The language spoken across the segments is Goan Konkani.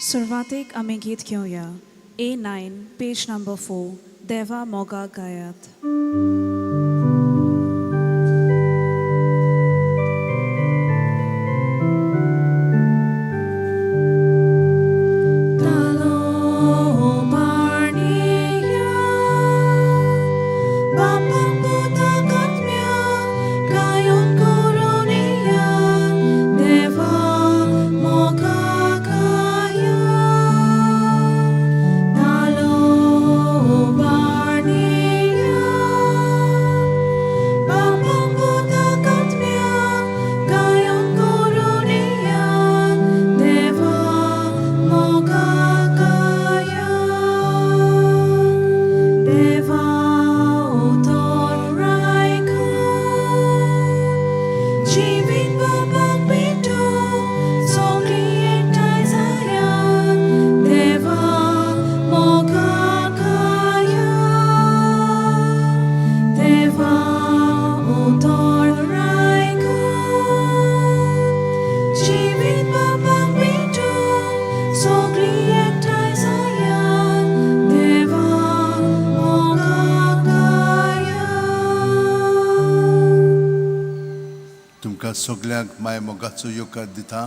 सुरवातेक आमी गीत घेवया. A9, page number 4, देवा मोगा गायात. तुमकां सगल्यांक माय मोगाचो येवकार दिता.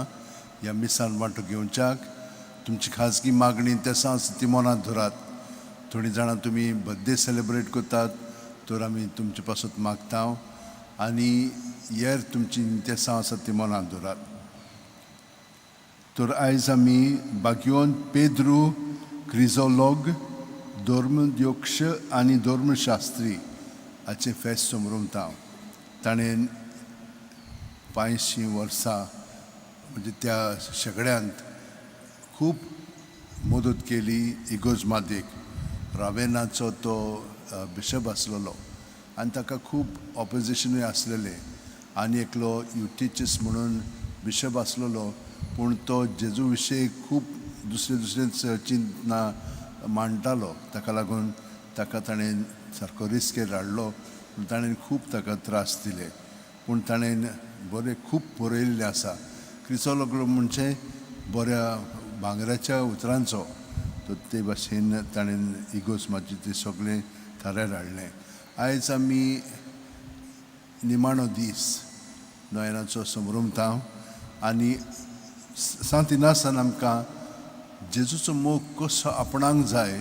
ह्या मिसान वांटो घेवच्याक तुमची खाजगी मागणी तेसां ती मनांत धरात. थोडीं जाणां तुमी बर्थडे सेलेब्रेट करतात तर आमी तुमचे पासत मागता आनी येर तुमची तेसां आसात ती मनांत धरात. तर आयज आमी बागयोन पेद्रू क्रिजोलॉग धर्मद्योक्ष आनी धर्मशास्त्री हाचें फेस्त समरमता. ताणें 85 वर्सां म्हणजे त्या शेगड्यांत खूब मदत केली इगोज मादेक. रावेनाचो तो बिशप आसलेलो आनी ताका खूब ऑपोजिशनूय आसलेलें आनी एकलो युटिचस म्हणून बिशप आसलेलो, पूण तो जेजू विशयी खूब दुसरे दुसरेच चिंतना मांडटालो. ताका लागून ताका ताणें सारको रिस्केर हाडलो, पूण ताणें खूब ताका त्रास दिले. पूण ताणें बरें खूब बरयल्लें आसा. क्रिसोलोग म्हणजे बऱ्या भांगराच्या उतरांचो, तर ते भाशेन ताणें इगोज मातयेचें तें सगळें थाऱ्यार हाडलें. आयज आमी निमाणो दीस नयनाचो समरमता आनी सांत इनासान आमकां जेजूचो मोग कसो आपणाक जाय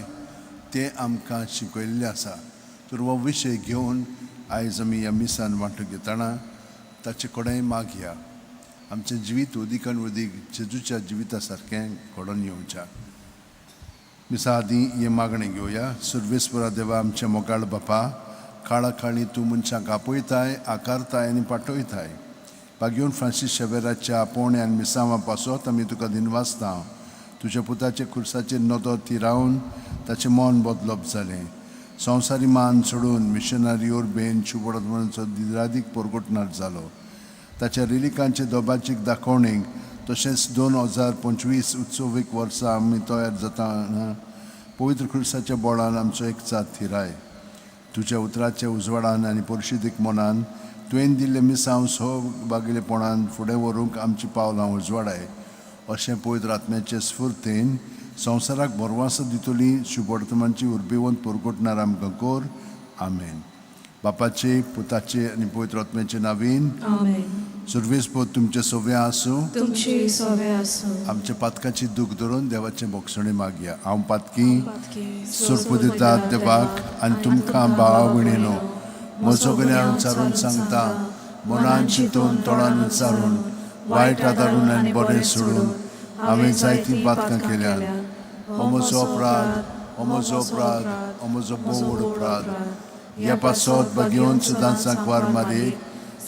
तें आमकां शिकयल्लें आसा. तर हो विशय घेवन आयज आमी ह्या मिसान वांटो घेतना ताचे कडेन मागया आमचें जिवीत उदीकान उदीक जेजूच्या जिविता सारकें घडोवन येवच्या. मिसा आदीं हें मागणें घेवया. सुर्वेस्वरा देवा, आमच्या मोगाळ बापा, काळा काळी तूं मनशांक आपयताय, आकारताय आनी पाठयताय. बागयोन फ्रांसीस शेवेराच्या आपोवणे आनी मिसांवा पासत आमी तुका दिनवासता. तुज्या पुताचे खुर्साचेर नदर थिरावन ताचें मन बदलप जालें. संवसारी मान सोडून मिशनरी उर्बेन शुभवर्तमानाचो दिरादीक परगटणार जालो. ताच्या रिलिकांचे दोबाचीक दाखोवणेक तशेंच 2025 उत्सवीक वर्सा आमी तयार जाता पवित्र खुर्साच्या बोळान आमचो एकचार थिराय. तुज्या उतराच्या उजवाडान आनी परिशुदीक मनान तुवें दिल्लें मिसांव सहभागिलेपणान फुडें व्हरूंक आमचीं पावलां उजवाडाय. अशें पवित्र आत्म्याचे स्फुर्तेन संवसाराक भरवासो दितली शुभवर्तमानची उर्बेवंत परगटणार आमकां कर. आमेन. बापाचे, पुताचे आनी पवित्र आत्म्याचे नावीन. आमेन. सुर्वेसपोत तुमचें सव्या आसूं. तुमचे सोवे आसूं. आमच्या पातकाची दूख धरून देवाचें भोगसणें मागया. हांव पातकी पातकी सुरपुदितात देवाक आनी तुमकां भावा भयणीनो म्हजो गुन्यांव विचारून सांगता. मनान चिंतून, तोंडान विचारून, वायट आदारून आनी बरें सोडून हांवें जायतीं पातकां केल्यात. हो म्हजो अपराध, हो म्हजो अपराध, हो म्हजो भोव व्हड अपराध. ह्या पासत बागेवन सदांच सांकवार मारयेक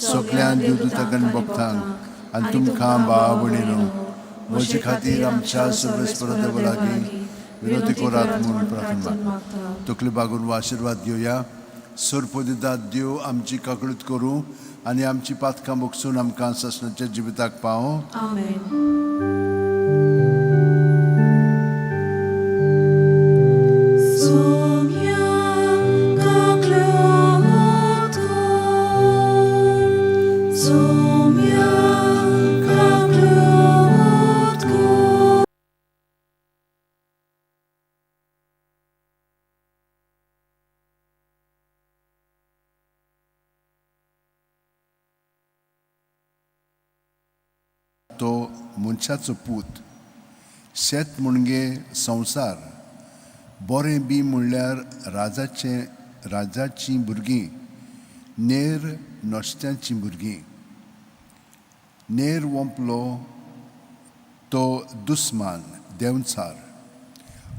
सगळ्यान देवदूतांक आनी भक्तांक आनी तुमकां भावा भयणीनो म्हजे खातीर आमच्या सर्वेस्पर देवा लागीं विनवती करात म्हूण प्रार्थना मागता. तकली बागून हो आशिर्वाद घेवया. सरपदिदात देव आमची काकळूत करूं आनी आमची पातकां भोगसून आमकां सासणाच्या जिविताक पावों. आमेन. Soumya kaklot ko, Soumya kaklot ko. तो मनशाचो पूत. शेत म्हणजे संवसार. बरें बी म्हणल्यार राजाचें राजाचीं भुरगीं, नेर नश्ट्यांचीं भुरगीं. नेर वोंपलो तो दुस्मान देंवचार.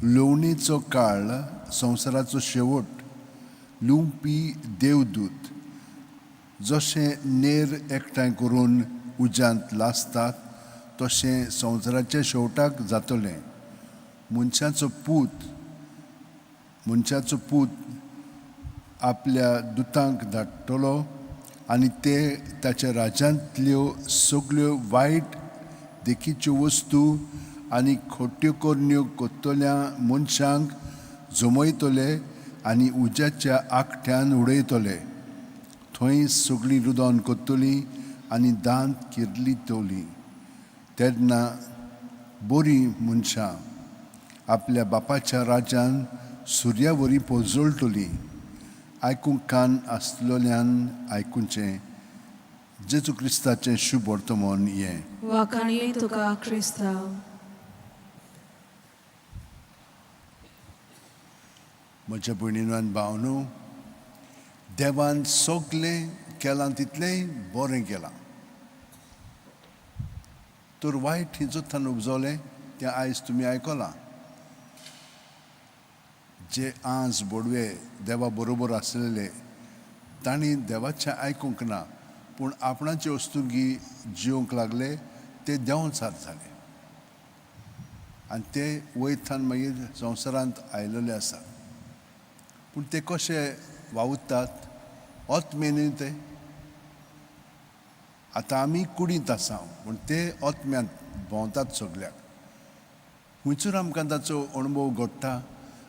लुवणेचो काळ संवसाराचो शेवट. लुवपी देवदूत. जशें नेर एकठांय करून उज्यांत लासतात तशें संवसाराच्या शेवटाक जातलें. मनशाचो पूत मनशाचो पूत आपल्या दुतांक धाडटलो आनी ते ताच्या राज्यांतल्यो सगल्यो वायट देखीच्यो वस्तू आनी खोट्यो करण्यो करतल्या मनशांक जमयतले आनी उज्याच्या आकठ्यान उडयतले. थंय सगळीं रुदन करतलीं आनी दांत किर्लितलीं. तेन्ना बरीं मनशां आपल्या बापाच्या राज्यान सुर्या वरी पोजळटलीं. आयकूंक कान आसलेल्यान आयकुचें. जेजू क्रिस्ताचें शुभ वर्तमान हें. वाखाणये तुका क्रिस्तांव. म्हज्या भयणीनो आनी भावनो, देवान सगलें केलां तितलेंय बरें केलां. तर वायट हिजोथान उपजवलें तें आयज तुमी आयकलां. जे आंज बोडवे देवा बरोबर आसलेले तांणी देवाचें आयकूंक ना, पूण आपणाचे वस्तुगी जिवंक लागले, ते देंवचार जाले आनी ते वयतान मागीर संवसारांत आयलेले आसात. पूण ते कशे वावुरतात ओतमे न्हय ते. आतां आमी कुडींत आसा पूण ते ओतम्यांत भोंवतात सगल्याक. खंयसर आमकां ताचो अणभव घडटा?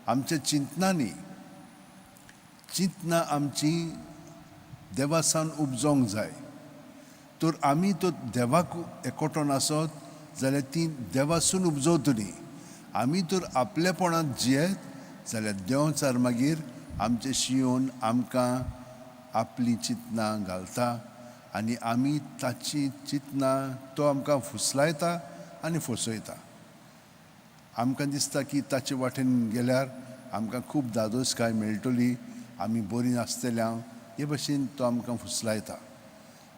आमच्या चिंतनांनी. चिंतनां आमची देवा सावन उपजोंक जाय. तर आमी तो देवाक एकवटोन आसत जाल्यार ती देवासून उपजवतली. आमी तर आपलेपणांत जियेत जाल्यार देंवचार मागीर आमचे शियोन आमकां आपलीं चिंतनां घालता आनी आमी ताची चिंतनां तो आमकां फुसलायता आनी फसयता. आमकां दिसता की ताचे वाटेन गेल्यार आमकां खूब धादोसकाय मेळटली, आमी बरीं आसतले हांव, हे भशेन तो आमकां फुसलायता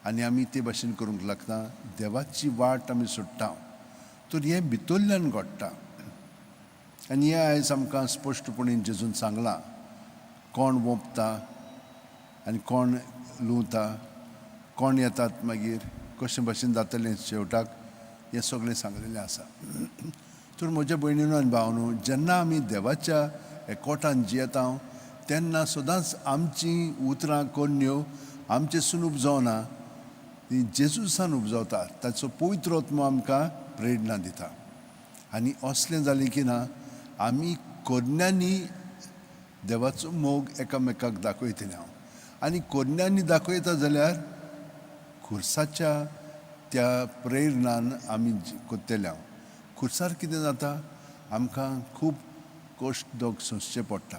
आनी आमी ते भशेन करूंक लागता. देवाची वाट आमी सोडटा. तर हें भितरल्यान घडटा आनी हें आयज आमकां स्पश्टपणी जेजून सांगलां. कोण वोंपता आनी कोण लुंवता, कोण येतात मागीर कशें भशेन जातलें शेवटाक, हें सगळें सांगलेलें आसा. तर म्हज्या भयणीनो आनी भावनो, जेन्ना आमी देवाच्या एकवटान जियेता तेन्ना सदांच आमचीं उतरां करण्यो आमचे सून उपजवना, ती जेजूसान उपजवता. ताचो पवित्र आत्मो आमकां प्रेरणा दिता. आनी असलें जालें की ना आमी करण्यांनी देवाचो मोग एकामेकाक दाखयतले हांव. आनी करण्यांनी दाखयता जाल्यार खुर्साच्या त्या प्रेरणान आमी करतले हांव. खुर्सार कितें जाता, आमकां खूब कश्ट दोग सोंसचें पडटा.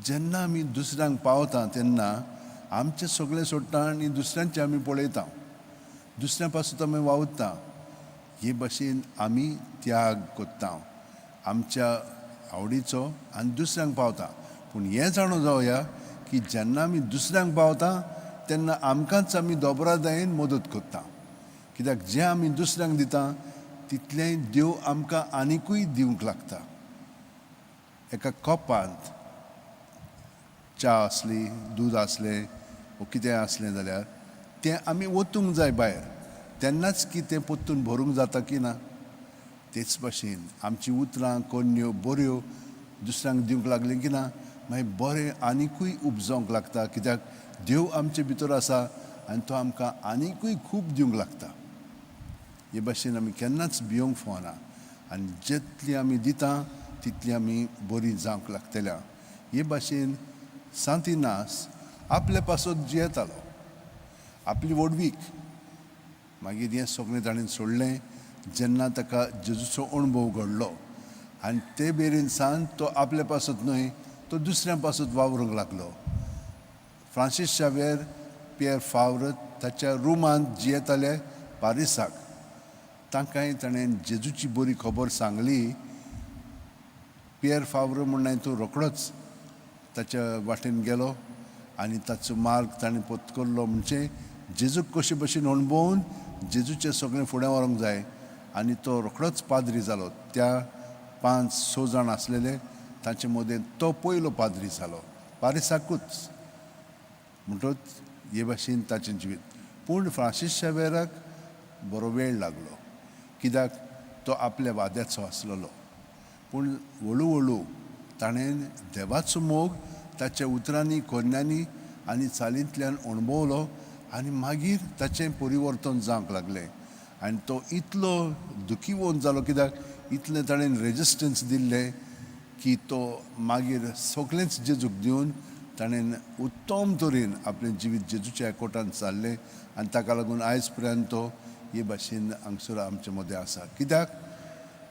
जेन्ना आमी दुसऱ्यांक पावता तेन्ना आमचें सगळें सोडटा आनी दुसऱ्यांचें आमी पळयता, दुसऱ्यां पासून आमी वावुरता. हे भशेन आमी त्याग करता आमच्या आवडीचो आनी दुसऱ्यांक पावता. पूण हें जाणू जावया की जेन्ना आमी दुसऱ्यांक पावता तेन्ना आमकांच आमी दोबरादायेन मदत करता. कित्याक जें आमी दुसऱ्यांक दिता तितलें देव आमकां आनिकूय दिवंक लागता. एका कपांत च्या आसली, दूद आसलें वो कितें आसलें जाल्यार तें आमी ओतूंक जाय भायर, तेन्नाच की तें परतून भरूंक जाता की ना. तेच भाशेन आमचीं उतरां करण्यो बऱ्यो दुसऱ्यांक दिवंक लागलीं की ना मागीर बरें आनिकूय उपजोवंक लागता. कित्याक देव आमचे भितर आसा आनी तो आमकां आनिकूय खूब दिवंक लागता. हे भाशेन आमी केन्नाच भियोंक फावना आनी जितली आमी दिता तितली आमी बरी जावंक लागतल्या. हे भाशेन सांतिनास आपले पासत जियेतालो, आपली व्हडवीक. मागीर हें सगळें ताणें सोडलें जेन्ना ताका जेजूचो अणभव घडलो. आनी ते बेरीन सान तो आपले पासत न्हय तो दुसऱ्यां पासत वावरूंक लागलो. फ्रांसीस शावेर पियर फावर ताच्या रुमांत जियेताले पारिसाक. तांकांय ताणें जेजूची बरी खबर सांगली. पियर फावरो म्हूण तूं रोकडोच ताच्या वाटेन गेलो आनी ताचो मार्ग ताणें पत्करलो. म्हणजे जेजूक कशे भशेन अणभवून जेजूचें सगळें फुडें व्हरूंक जाय आनी तो रोकडोच पाद्री जालो. त्या 5-6 जाण आसलेले तांचे मदें तो पयलो पाद्री जालो पारिसाकूच. म्हणटच हे भाशेन ताचें जिवीत. पूण फ्रांसीस शावेराक बरो वेळ लागलो, कित्याक तो आपल्या वाद्याचो आसलेलो. पूण हळू हळू ताणें देवाचो मोग ताच्या उतरांनी, कोन्यांनी आनी चालींतल्यान अणभवलो आनी मागीर ताचें परिवर्तन जावंक लागलें. आनी तो इतलो दुखीवंत जालो, कित्याक इतलें ताणें रेजिस्टन्स दिल्लें की तो मागीर सगळेंच जेजूक दिवन ताणें उत्तम तरेन आपलें जिवीत जेजूच्या एकवटान चाललें आनी ताका लागून आयज पर्यंत तो हे भाशेन हांगसर आमचे मदें आसा. कित्याक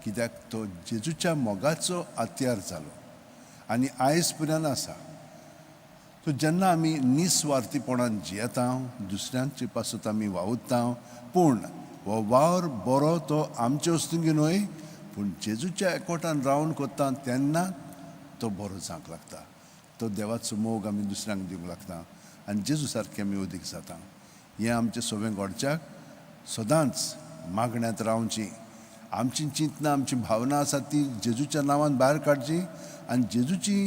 कित्याक तो जेजूच्या मोगाचो हत्यार जालो आनी आयज पर्यंत आसा. सो जेन्ना आमी निस्वार्थीपणान जियेता, दुसऱ्यांचे पासत आमी वावुरता, पूण हो वावर बरो तो आमचे वस्तुंगी न्हय, पूण जेजूच्या एकवटान रावन करता तेन्ना तो बरो जावंक लागता. तो देवाचो मोग आमी दुसऱ्यांक दिवंक लागता आनी जेजू सारकें आमी अदीक जाता. हें आमचें सगळें घडच्याक सदांच मागण्यांत रावची. आमची चिंतनां, आमची भावना आसा ती जेजूच्या नांवान भायर काडची आनी जेजूची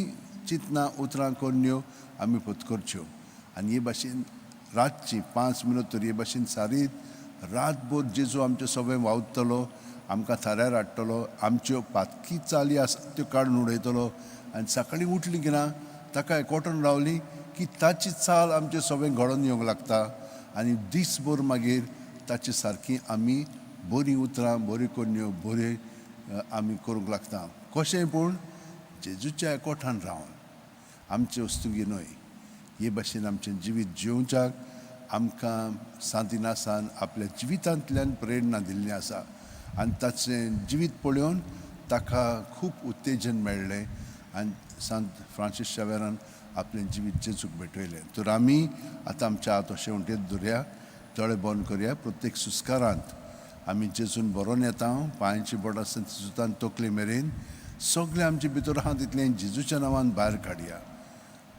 चिंतनां, उतरां करण्यो आमी पत्करच्यो. आनी हे भाशेन रातची 5 मिनट तर हे भाशेन सारीत रातभर जेजू आमचें सगळें वावुरतलो, आमकां थाऱ्यार हाडटलो, आमच्यो पातकी चाली आसा त्यो काडून उडयतलो. आनी सकाळीं उठली की ना ताका एकवटून रावली की ताची चाल आमचें सगळें घडोवन येवंक लागता आनी दीसभर मागीर ताचे सारकी आमी बरीं उतरां, बऱ्यो करण्यो, बऱ्यो आमी करूंक लागता. कशें पूण जेजूच्या एकवटान रावन, आमचे वस्तुगी न्हय. हे भाशेन आमचें जिवीत जिवच्याक आमकां सांतिनासान आपल्या जिवितांतल्यान प्रेरणा दिल्ली आसा आनी ताचें जिवीत पळोवन ताका खूब उत्तेजन मेळ्ळें आनी सांत फ्रांसीस शावेरान आपलें जिवीत जेजूक भेटयलें. तर आमी आतां आमच्या हात अशें वण्टीर धरया, दोळे बंद करया. प्रत्येक सुस्कारांत आमी जेजून बरोवन येता, पांयांची बोटां सुतान तकले मेरेन सगळें आमचे भितर आहा तितलें जेजूच्या नांवान भायर काडया.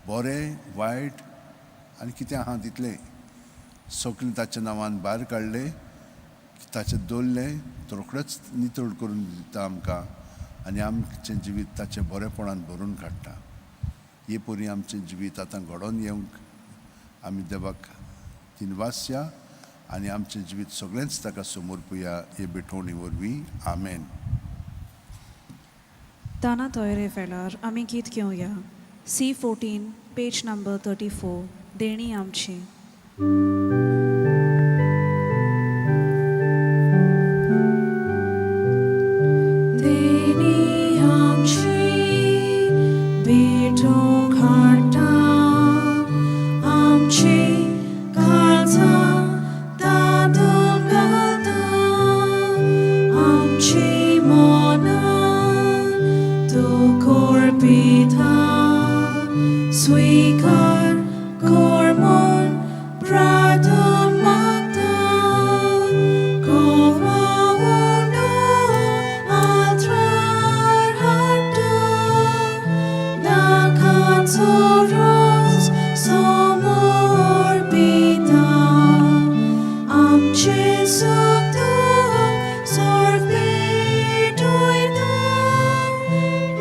बरें वायट आनी कितें आहा तितलें सगळें ताच्या नांवान भायर काडलें, ताचें दवरलें, तो रोखडेंच नितळ करून दिता आमकां आनी आमचें जिवीत ताचें बरेपणान भरून काडटा. हे परी आमचें जिवीत आतां घडोवन येवंक आमी देवाक दिनवासया आनी आमचें जिवीत सगळेंच ताका समर्पुया हे भेटवणी वरवीं. आमेन. दाना तयारे वेळार आमी गीत घेवया. C14 page number 34, देणी आमची. देणी आमची भेटूंक हाडटा, आमची काळजां तातूंत घालता, आमची मनां तूं कोरपिता, स्वीकार कर म्हूण प्रार्थना मागता, कवावनो आल्तार हाडटा, दाखांचो रोस समर्पिता, आमचें सुख दुख सर्व भेटयता,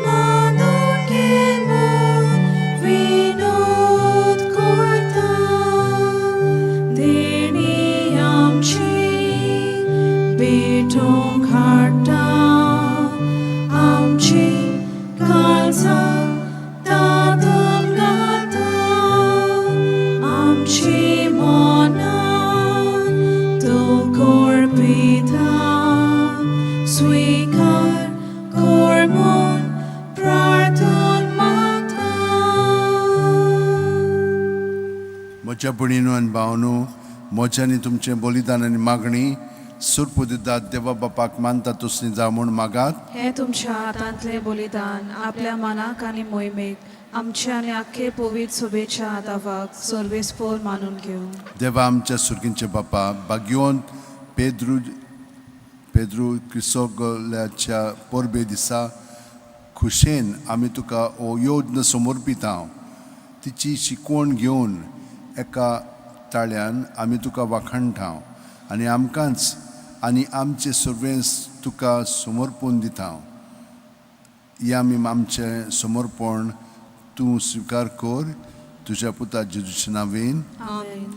मानून घे म्हूण विनोद करता, देणी आमची भेटूंक हाडटा, आमची काळजां तातूंत घालता, आमची मनां तूं कोरपिता, स्वीकार कर म्हूण प्रार्थना मागता. म्हज्या भयणीनो आनी भावनो, म्हज्या आनी तुमचें बलिदान आनी मागणी सुरपुदिदात देवा बापाक मानता तसली जावं म्हूण मागात. हे तुमच्या हातांतले बलिदान आपल्या मनाक आनी मोहिमेक आमच्या आनी आख्खे पवित्र सभेच्या आदावाक सर्वेस्पोर मानून घेवं. देवा आमच्या सुर्गींचे बापा, भाग्यवंत पेद्रू पेद्रू क्रिसोगल्याच्या परबे दिसा खुशेन आमी तुका हो योज्न समर्पिता. तिची शिकवण घेवन एका ताळ्यान आमी तुका वाखाणटा आनी आमकांच आनी आमचे सर्वेंस तुका समर्पून दिता. हें आमी आमचें समर्पण तूं स्विकार कर तुज्या पुता जेजूच्या नांवेन. आमेन.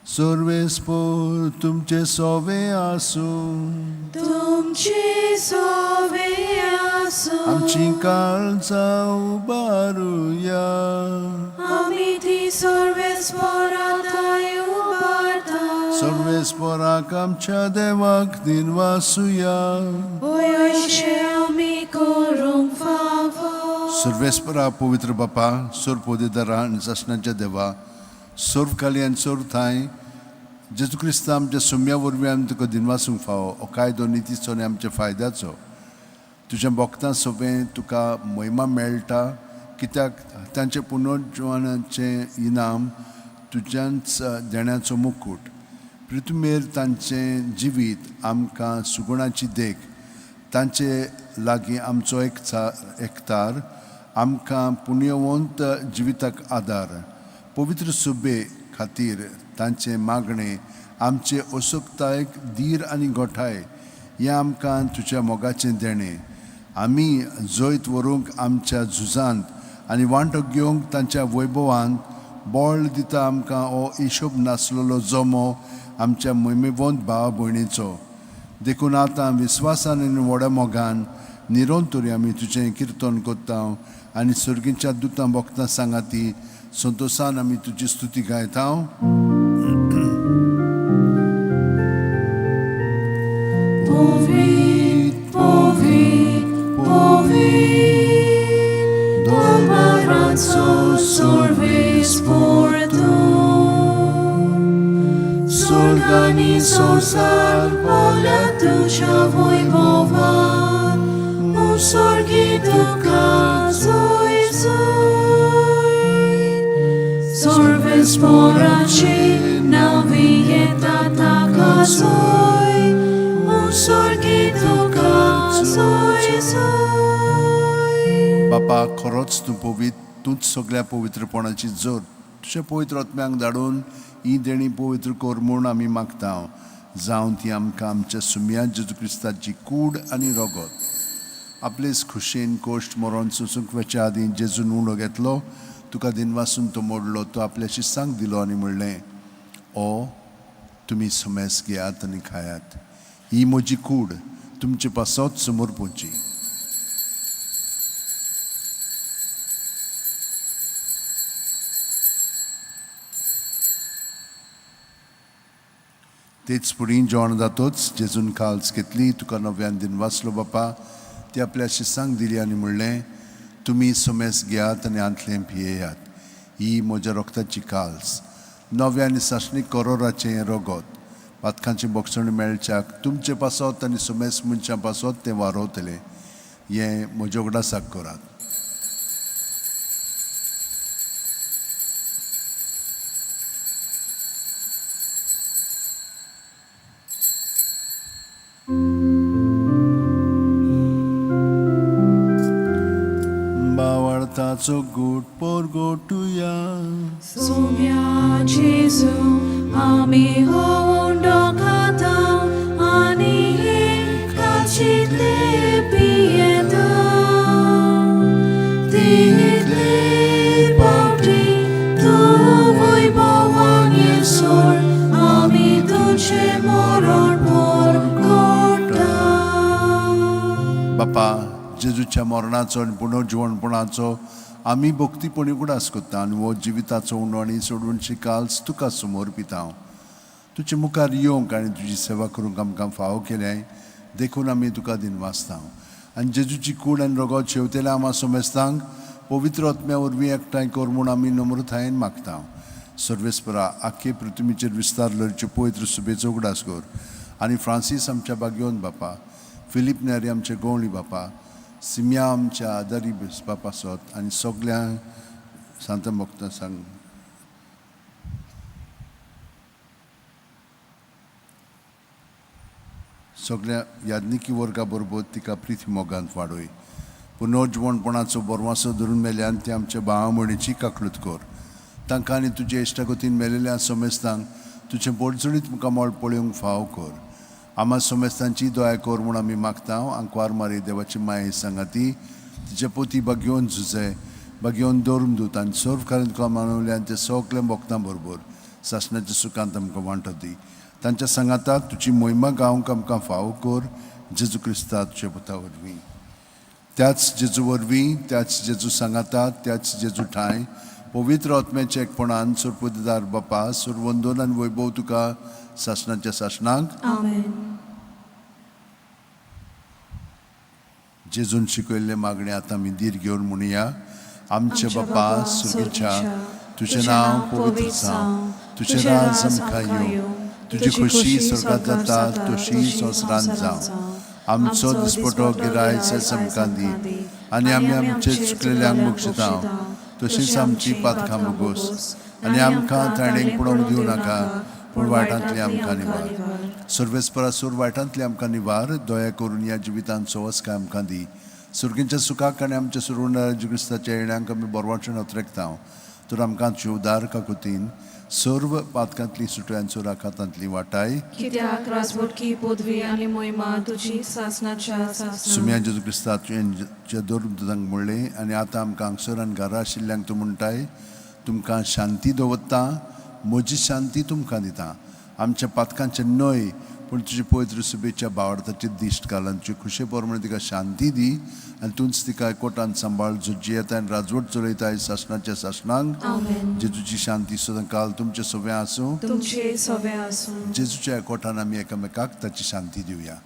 सर्वेस्पोर तुमचे सोवे आसूं. तुमचे सोवे आसूं. आमची काळजां उबारुया. आमी ती सर्वेस्पराताय उबारता. सर्वेस्पोराक आमच्या देवाक दिनवासुया. होय अशें आमी करूंक फावो. सर्वेस्परा पवित्र बापा, सर्व पोदेदारा आनी सासणाच्या देवा, सर्व खाली आनी सर्व थांय जेजू क्रिस्ता आमच्या सुम्या वरवीं आमी तुका दिनवासूंक फावो. हो कायदो नितीचो आनी आमच्या फायद्याचो. तुज्या भक्तां सोबें तुका महिमा मेळटा, कित्याक तांचे पुनर्जिवनाचें इनाम तुज्याच देण्याचो मुकूट. पृथ्वीर तांचें जिवीत आमकां सुगुणाची देख, तांचे लागीं आमचो एकतार आमकां पुण्यवंत जिविताक आदार. पवित्र सुबे खातीर तांचें मागणें आमचे असोकतायक धीर आनी गोठाय. हें आमकां तुज्या मोगाचें देणें. आमी जैत व्हरूंक आमच्या झुजांत आनी वांटो घेवंक तांच्या वैभवांत बळ दिता आमकां हो हिशोब नासलेलो जमो आमच्या मोहिमेवंत भावा भयणीचो. देखून आतां विस्वासान आनी व्हडा मोगान निरंतरी आमी तुजें किर्तन करता आनी सर्गीच्या दुतां भक्तां सांगाती संतोशान आमी तुजी स्तुती गायता. Povit, povit, povit, Dolmaranzo sorves porto. S'organizo sal pola tuja vojvovan, mu sorgi tuka zoi zoi. Sorves poraci navieta takazoi, mu sorgi tuka zoi zoi. बापा, खरोच तूं पवित्र, तूंच सगळ्या पवित्रपणाची जोर. तुज्या पवित्र आत्म्यांक धाडून ही देणी पवित्र कर म्हूण आमी मागता, जावन ती आमकां आमच्या सुम्या जेजू क्रिस्ताची कूड आनी रगत. आपलेच खुशयेन कोश्ट मरोन सोंसूंक वचच्या आदीं जेजून उणो घेतलो, तुका दिनवासून तो मोडलो, तो आपल्या शिसांक दिलो आनी म्हणलें, ओ तुमी समेस घेयात आनी खायात. ही म्हजी कूड तुमचे पासत समर्पूची. तेच फुडें जेवण जातोच जेजून काल्स घेतली, तुका नव्यान दिनवासलो बापा, ती आपल्या शिसांक दिली आनी म्हणलें, तुमी समेस घेयात आनी आंतलें पियेयात. ही म्हज्या रोगताची काल्स, नव्या आनी सासणीक करोराचें हें रगत. पातकांची बोगसण मेळच्याक तुमचे पासत आनी समेस मनशां पासत तें वारोवतलें. हें म्हज्या उगडासाक करात. बावडताचो गोट पोरगोटुया. Sumia Jesu, ami hondo kata, ani kachile pieta. Title pauti, tu voi bhavan yesor, ami tuche moron por kota. बापा, जेजूच्या मरणाचो आनी पुनर्जिवणपणाचो आमी भक्तीपणी उगडास करता आनी हो जिविताचो उंडो आनी सोडून शिकाल्स तुका समर्पिता. हांव तुजे मुखार येवंक आनी तुजी सेवा करूंक आमकां फावो केल्याय, देखून आमी तुका दिनवासता. आनी जेजूची कूड आनी रगत शेवतेल्या आमा समेस्तांक पवित्र आत्म्या वरवीं एकठांय कर म्हूण आमी नम्रतायेन मागता. सर्वेस्परा, आख्खे पृथ्वीचेर विस्तार लरचे पवित्र सुबेचो उगडास कर आनी फ्रांसीस आमच्या बागयोन बापा, फिलीप नेरी आमचे गवळी बापा, सिम्या आमच्या आदारी बापा सोत आनी सगळ्या सांत भक्तां सांग. सगळ्या याज्ञिकी वर्गा बरोबर तिका प्रिती मोगांत वाडय. पुनर्जिवणपणाचो बरवासो धरून मेल्यान ती आमच्या भावा भयणीची काकळूत कर. तांकां आनी तुजे इश्टागतीन मेलेल्या समेस्तांक तुजें बोडजडीत मुखामळ पळोवंक फाव कर. आमा समेस्तांची दया कर म्हूण आमी मागता. आंकवार मारी देवाची माये सांगाती तिचे पोती बागेवन झुजे बागेवन धर्मदूत आनी सर्व कारण तुका मानवल्यान ते सगळे भक्तां बरोबर सासणाच्या सुखांत आमकां वांटो दी. तांच्या सांगाता तुजी मोहिमा गावंक आमकां फावो कर. जेजू क्रिस्ता तुज्या पुता वरवीं. त्याच जेजू वरवीं, त्याच जेजू सांगाता, त्याच जेजू ठांय पवित्र आत्म्याच्या एकपणान सुरपुदार बापा सुरवंदन आनी वैभव तुका सासणाच्या सासणाक. आमेन. जेजून शिकयल्ले मागणे आतां आमी धीर घेवन म्हणुया. आमचे बापा सुर्गीच्या, तुजें नांव पवित्र जावं, तुजें राज आमकां येवं, तुजी खोशी स्वर्गांत जाता तशी संवसारांत जावं. आमचो दिसपटो गिरायच आमकां दी आनी आमी आमचे चुकलेल्यांक बक्षिता तशीच आमची पातकां भोगोस आनी आमकां ताणें पडोवंक दिवं नाका, पूण वायटांतली आमकां निवार. सर्वेस्परा सूर वायटांतली आमकां निवार. दया करून ह्या जिवितांत सवस्काय आमकां दी. सुर्गींच्या सुखाक आनी आमच्या सुरवणाऱ्या जेजू क्रिस्ताच्या येण्यांक आमी बरवाचें अत्रेकता. तर आमकां तुजे उदार काकुतीन सर्व पातकांतली सुटयांचो राखातांतली वाटाय. कित्याक राजवटकी पदवी आनी मोहिमा तुजी सासणाच्या सासणा. सुम्या जेजू क्रिस्ता, तुवें धर्मदूतांक म्हणलें आनी आतां आमकां हांगसर आनी घरा आशिल्ल्यांक तूं म्हणटाय, तुमकां शांती दवरता, म्हजी शांती तुमकां दिता. आमच्या पातकांचें न्हय पूण तुजे पवित्र सुबेच्या भावार्थाची दिश्ट घाल आनी तुजे खुशे प्रमाणे तिका शांती दी आनी तूंच तिका एकवटान सांबाळ, जो जियेता आनी राजवट चलयताय सासणाच्या सासणांक. आमेन. जेजूची शांती सदां काल तुमचे सगळें आसूं. तुमचे सवे आसूं. जेजूच्या एकवटान आमी एकामेकाक ताची शांती दिवया.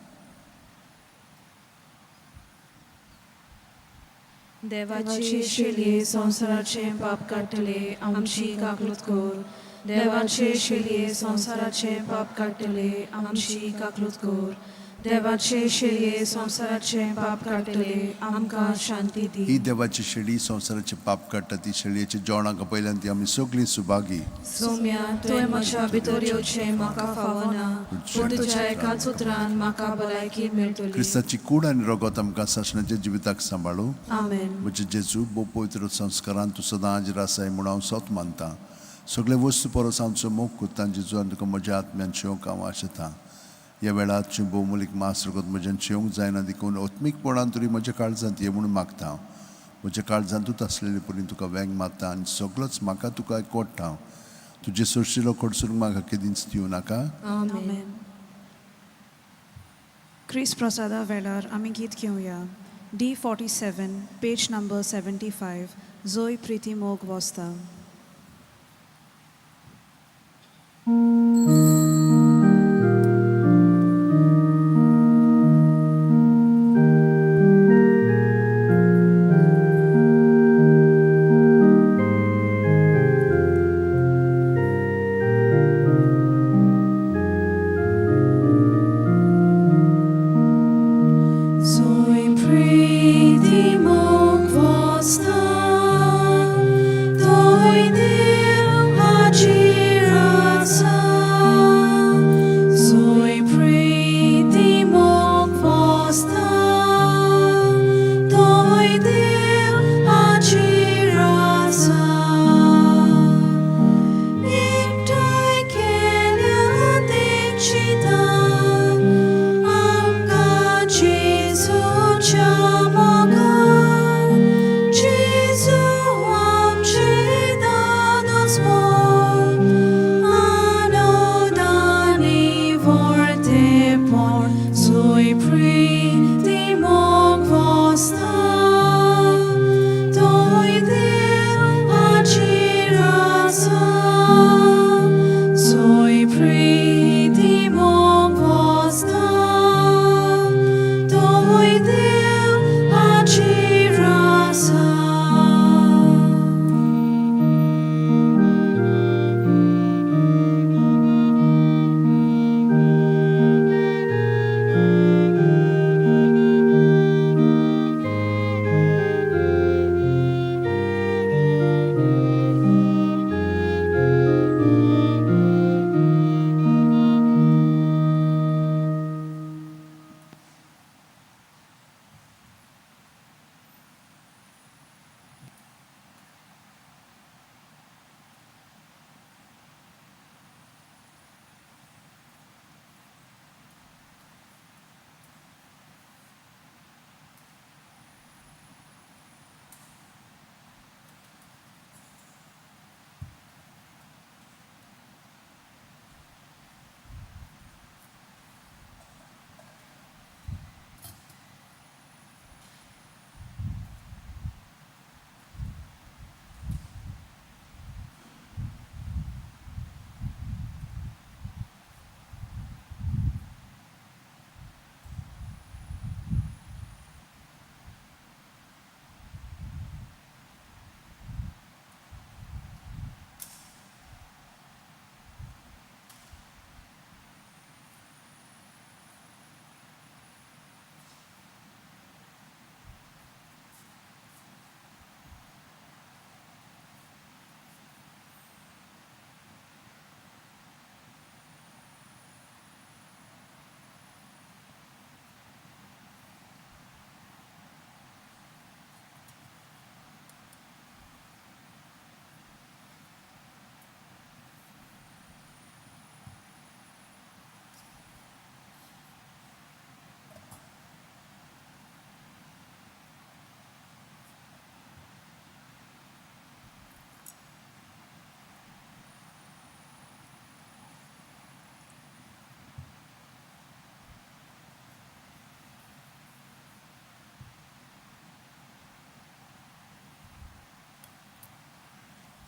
देवाची शेलये संवसाराचें पाप काडटले, आमची काकलूत कर. देवाचे शेलये संवसाराचें पाप काडटले, आमची काकलूत कर. देवाचे शेलये संवसाराचें पाप काडटले, आमकां शांती ही दी. देवाची शेळी संवसाराचे पाप काडटा. ती शेळयेचे जेवणाक पयल्यान ती आमी सगळीं सुभागी. सोम्या, तुवें म्हज्या भितर येवचें म्हाका फावना, पूण तुज्या एकाच उतरान म्हाका भलायकी मेळटली. क्रिस्ताची कूड आनी रगत आमकां सासणाच्या जिविताक सांबाळू. आमेन. म्हजे जेजू, भोव पवित्र संस्कारान तूं सदां हाजीर आसाय म्हूण हांव सत मानता. सगळे वस्तू परस हांव तुजो मोग करता जेजू आनी तुका म्हज्या आत्म्यान शेवंक हांव आशेतां. ह्या वेळार तुजें भोवमूलीक मास रगत म्हज्यान शेवंक जायना, देखून आत्मीकपणान तरी म्हज्या काळजांत ये म्हणून मागता हांव. म्हज्या काळजांतूच आसलेले परी तुका वेंग मारता आनी सगळोच म्हाका तुका एकवटा हांव. तुजे सोरशिलो कडसून म्हाका केदींच दिवं नाका. आमेन. क्रिस प्रसादा वेळार आमी गीत घेवया. D 47, page number 75, जोय प्रिती मोग वस्ता. Zoe priti mog vosta, toi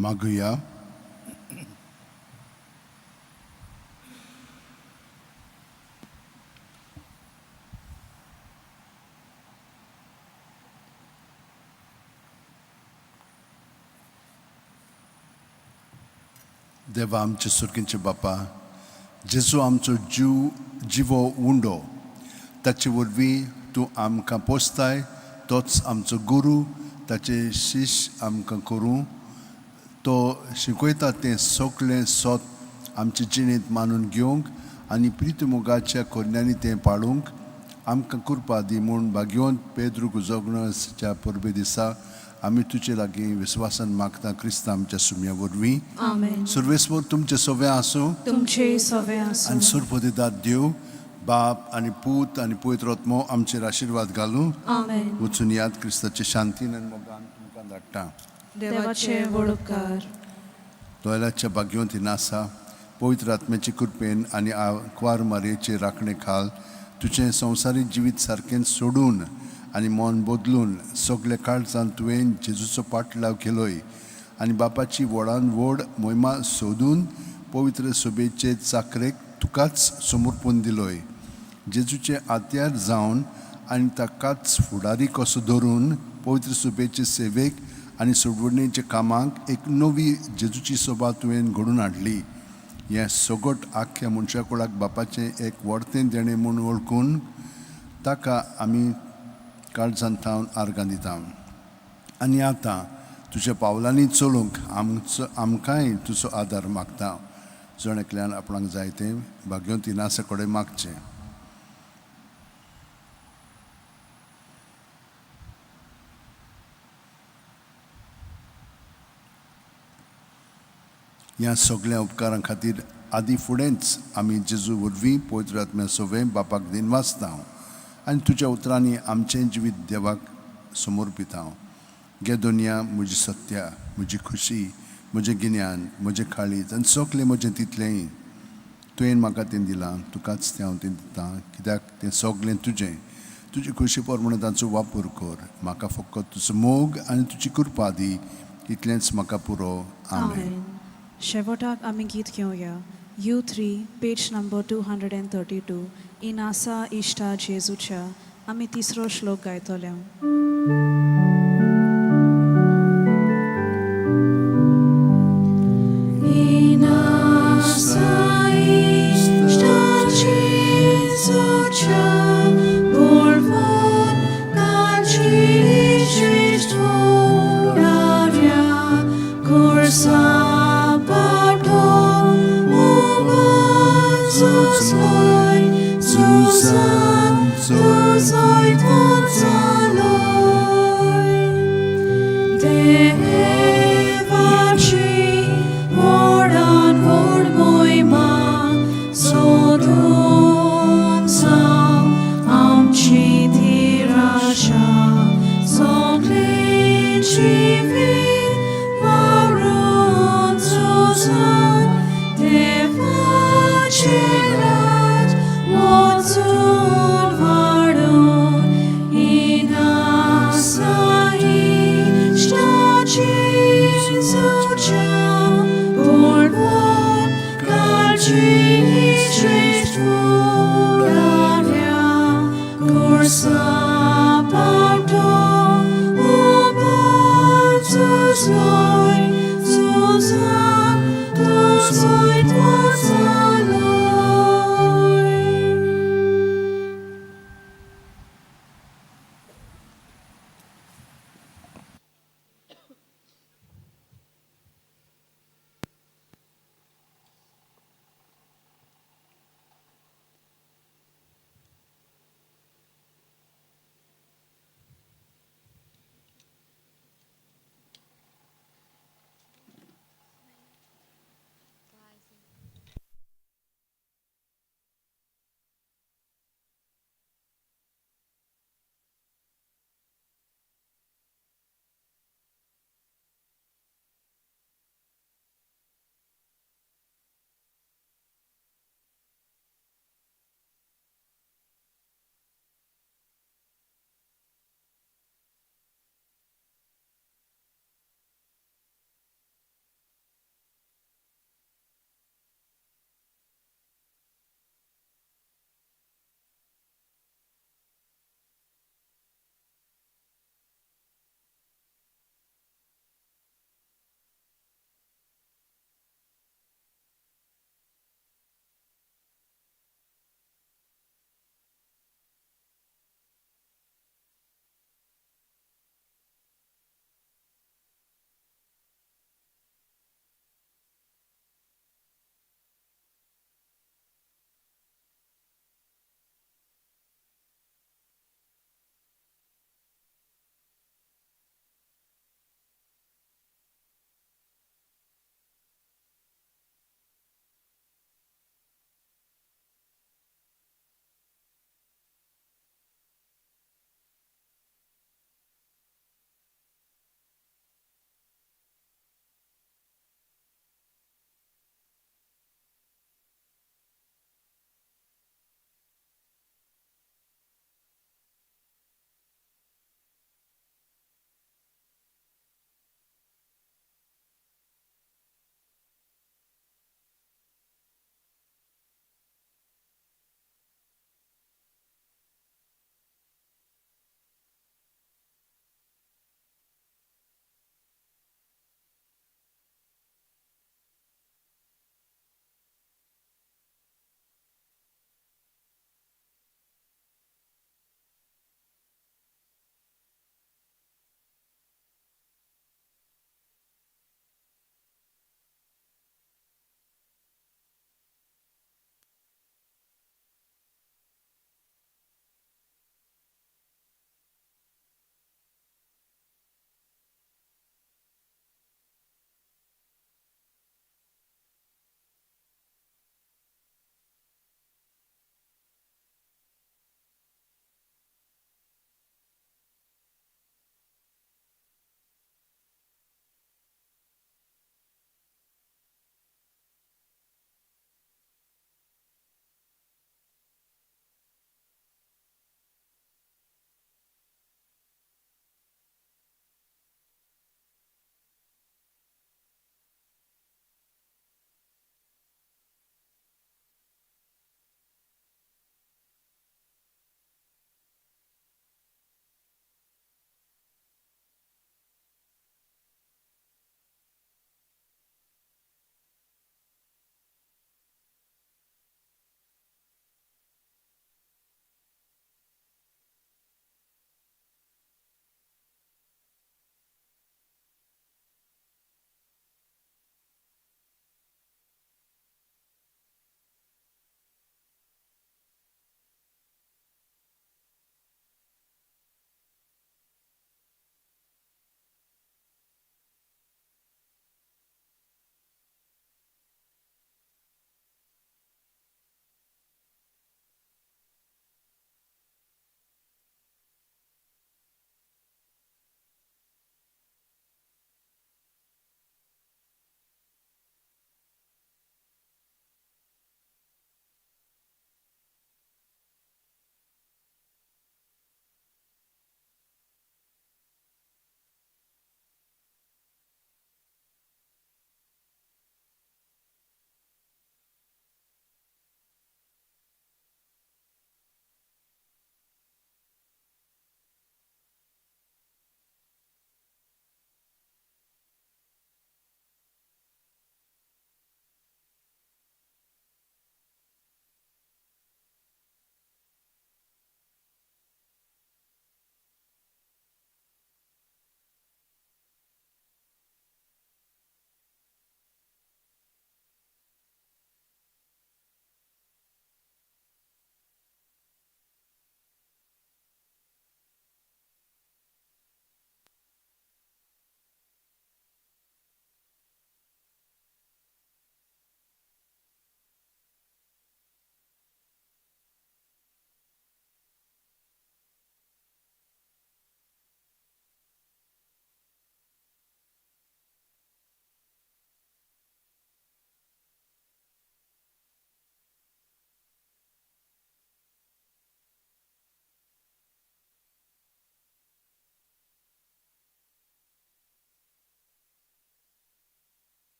मागुया. देवा आमचे सुर्गींचे बापा, जेजू आमचो जीव जिवो उंडो, ताचे वरवीं तूं आमकां पोसताय, तोच आमचो गुरू, ताचे शिश आमकां करूं. तो शिकयता तें सगळें सत आमचे जिणेंत मानून घेवंक आनी प्रितीमोगाच्या कोन्यांनी तें पाळूंक आमकां कृपा दी म्हूण भाग्यवंत पेद्रू कुजोगणसच्या परबे दिसा आमी तुजे लागीं विस्वासान मागता, क्रिस्तांव आमच्या सुम्या वरवीं. आमेन. सुर्वेस्वर तुमचें सगळें आसूं. तुमचे सवे आसूं. आनी सुरपतिदार देव बाप आनी पूत आनी पवित्र आत्मो आमचेर आशिर्वाद घालूं. आमेन. वचून याद क्रिस्ताचे शांतीन आनी मोगान तुमकां धाडटा. देवाचे व्हड उपकार. दोयलाच्या भाग्यवंती नासा पवित्र आत्म्याचे कृपेन आनी कुवार मारयेचे राखणे खाल तुजें संवसारीक जिवीत सारकें सोडून आनी मन बदलून सगळे काळजान तुवें जेजूचो पाटलाव केलोय आनी बापाची व्हडान व्हड मोहिमा सोदून पवित्र सोबेचे चाकरेक तुकाच समर्पून दिलोय. जेजूचे आत्यार जावन आनी ताकाच फुडारी कसो धरून पवित्र सुबेचे सेवेक आनी सोडवणेच्या कामाक एक नवी जेजूची सोबा तुवें घडून हाडली. हें सगट आख्ख्या मनशा कुळाक बापाचें एक व्हडतें देणें म्हूण वळखून ताका आमी काळजान थावन आर्गां दिता. आनी आतां तुज्या पावलांनी चलूंक आमचो आमकांय तुजो आदार मागता. जण एकल्यान आपणाक जाय तें भाग्यवंती नासा कडेन मागचें. ह्या सगळ्या उपकारां खातीर आदी फुडेंच आमी जेजू वरवीं पवित्र आत्म्या सवें बापाक दिनवासता आनी तुज्या उतरांनी आमचें जिवीत देवाक समर्पिता. गे दुनिया म्हजी सत्या, म्हजी खुशी, म्हजें गिन्यान, म्हजें काळीज आनी सगलें म्हजें तितलेंय तुवें म्हाका तें दिलां, तुकाच तें हांव तें दितां, कित्याक तें सगलें तुजें. तुजे खुशी प्रमाणे तांचो वापर कर. म्हाका फकत तुजो मोग आनी तुजी कृपा दी, इतलेंच म्हाका पुरो. आमेन. शेवटाक आमी गीत घेवया. U3 page number 232, इनासा इश्टा जेजूच्या आमी तिसरो श्लोक गायतले.